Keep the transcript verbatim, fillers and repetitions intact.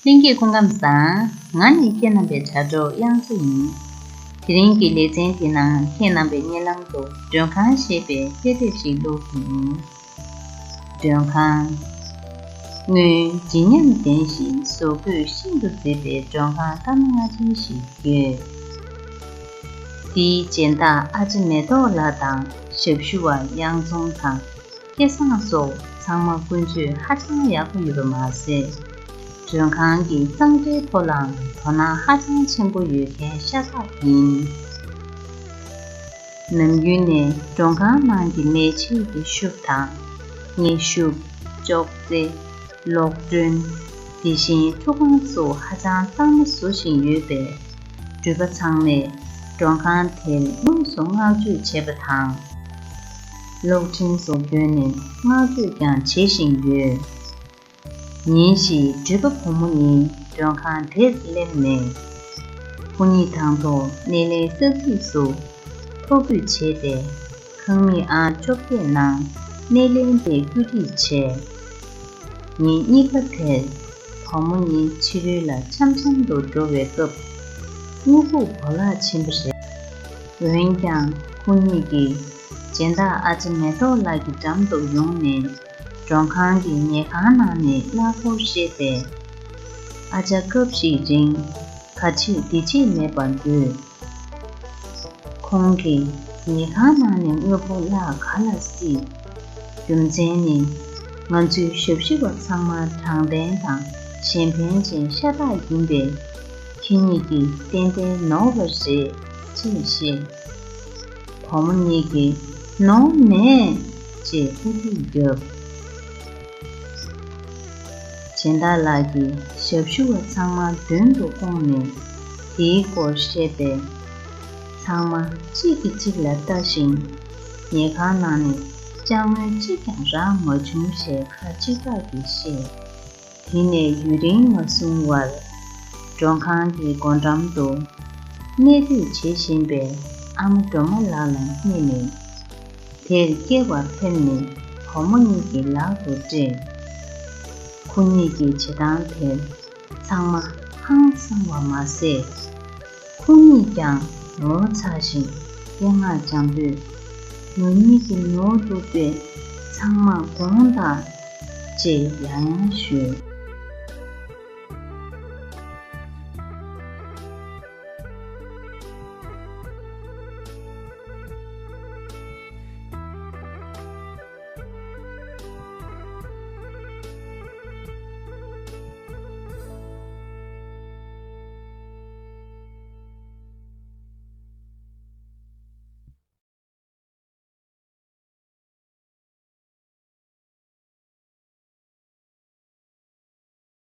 ལྷན་རྒྱས་སྐུ་ཁམས་བཟང་། ང་ནི་ཁྱེད་རྣམ་པའི་དྲ་གྲོགས་དབྱངས་མཚོ་ཡིན། དེ་རིང་གི་ལེ་ཚན་འདི་ནང་ཁྱེད་རྣམ་པའི་སྙན་ལམ་དུ་མགྲོན་ཁང་ཞེས་པའི་དཔེ་དེབ་ཞིག་ཀློག་གི་ཡིན། མགྲོན་ཁང་། སྔོན་བརྗིད་ཉམས་ལྡན་ཞིང་བཟོ་བཀོད་ཤིན་ཏུ་མཛེས་པའི་མགྲོན་ཁང་སྐར་མ་ལྔ་ཅན་ཞིག་ཡོད། དེའི་སྦྱིན་བདག་ཨ་ཅེ་མེ་ཏོག་ལགས་དང་ཞབས་ཞུ་བ་གཡང་འཛོམས་དང་སྐལ་བཟང་སོགས་ཚང་མ་ཀུན་སྤྱོད་ཧ་ཅང་ཡག་པོ་ཡོད་པ་མ་ཟད། མགྲོན་ཁང་གི་གཙང་སྦྲའི་ཐོག་ལའང་དོ་སྣང་ཧ་ཅང་ཆེན་པོ་ཡོད་མཁན་ཤ་སྟག་ཡིན། ནམ་རྒྱུན་ནས་མགྲོན་ཁང་ནང་གི་མལ་ཆས་ཀྱི་ཤུབས་དང་། དངོས་ཤུབས། ཅོག་ཙེ། གློག་སྒྲོན། དེ་བཞིན་ཁྲུས་ཁང་སོགས་ཧ་ཅང་གཙང་མ་བཟོ་བཞིན་ཡོད་པས། འགྲུལ་པ་ཚང་མས་མགྲོན་ཁང་དེར་དངོས་སུ་བསྔགས་བརྗོད་བྱས་པ་དང་། གློག་འཕྲིན་སོགས་བརྒྱུད་ནས་བསྔགས་བརྗོད་ཀྱང་བྱེད་བཞིན་ཡོད། ཉིན་ཞིག་འགྲུལ་པ་བུ་མོ་གཉིས་མགྲོན་ཁང་དེར་སླེབས་ནས། ཁོ་གཉིས་དང་ཐོག་སྣེ་ལེན་ས་ཚིགས་སུ་ཐོ་འགོད་བྱས་ཏེ། ཁང་མིག་ཨང་བཅོ་བརྒྱད་ནང་སྣེ་ལེན་པའི་བཀོད་སྒྲིག་བྱས། ཉིན་གཉིས་པ་དེར་བུ་མོ་གཉིས་ཕྱི་རོལ་ལ་འཆམ་འཆམ་དུ་འགྲོ་བའི་སྐབས། དངོས་ལུགས་བོར་བརླག་ཕྱིན་པ་རེད། འོན་ཀྱང་ཁོ་གཉིས་ཀྱིས་སྦྱིན་བདག་ཨ་ཅེ་མེ་ཏོག་ལགས་ཀྱི་འགྲམ་དུ་ཡོང་ནས། མགྲོན་ཁང་གི་ཉལ་ཁང་ནང་ནས་གླ་འཁོར་བཤད་པས། ཨ་ཅག་སྐབས་ཤིག་རིང་ག་བྱེད་འདི་བྱེད་མེད་པར་འདུག་ཁོང་གིས་ཉལ་ཁང་ནང་ནས་དངོས་པོ་གླ་ག་ལ་སྲིད། རྒྱུ་མཚན་ནི། ང་ཚོའི་ཞབས་ཞུ་བ་ཚང་མ་དྲང་བདེན་དང་གཞན་ཕན་ཅན་ཤ་སྟག་ཡིན་པས། ཁྱེད་གཉིས་ཀྱིས་ཏན་ཏན་ནོར་བ་རེད་ཅེས་བཤད། བུ་མོ་གཉིས་ཀྱིས་ནོར་མེད་ཅེས་ཧུར་ཐག་བརྒྱབ། སྦྱིན་བདག་ལགས་ཀྱིས་ཞབས་ཞུ་བ་ཚང་མ་མདུན་དུ་བསྐོངས་ནས་དེའི་སྐོར་བཤད་པས། ཚང་མ་གཅིག་གིས་གཅིག་ལ་ལྟ་ཞིང་། ཉལ་ཁང་ནང་ནས་ཅ་དངོས་གཅིག་ཀྱང་རག་མ་བྱུང་ཞེས་ཁ་གཅིག་གྲགས་ཀྱིས་བཤད། དེ་ནས་ཡུན་རིང་མ་སོང་བར། མགྲོན་ཁང་གི་སྒོ་འགྲམ་དུ་གནས་སྡོད་བྱེད་བཞིན་པའི་ཨ་མ་སྒྲོལ་མ་ལགས་ལ་བསྙད་ནས། དེར་སྐྱེལ་བར་ཕེབས་ནས་བུ་མོ་གཉིས་ཀྱི་ལག་ཏུ་སྤྲད། ཁོ་གཉིས་ཀྱི་བྱེད་སྟངས་དེར་ཚང་མ་ཧང་སངས་པ་མ་ཟད། ཁོ་གཉིས་ཀྱང་ངོ་ཚ་ཞིང་སྐད་ངག་འཇམ་པོས། ང་གཉིས་ཀྱི་ནོར་འདུག་པས་ཚང་མ་དགོངས་དག་ཅེས་ཡང་ཡང་ཞུས།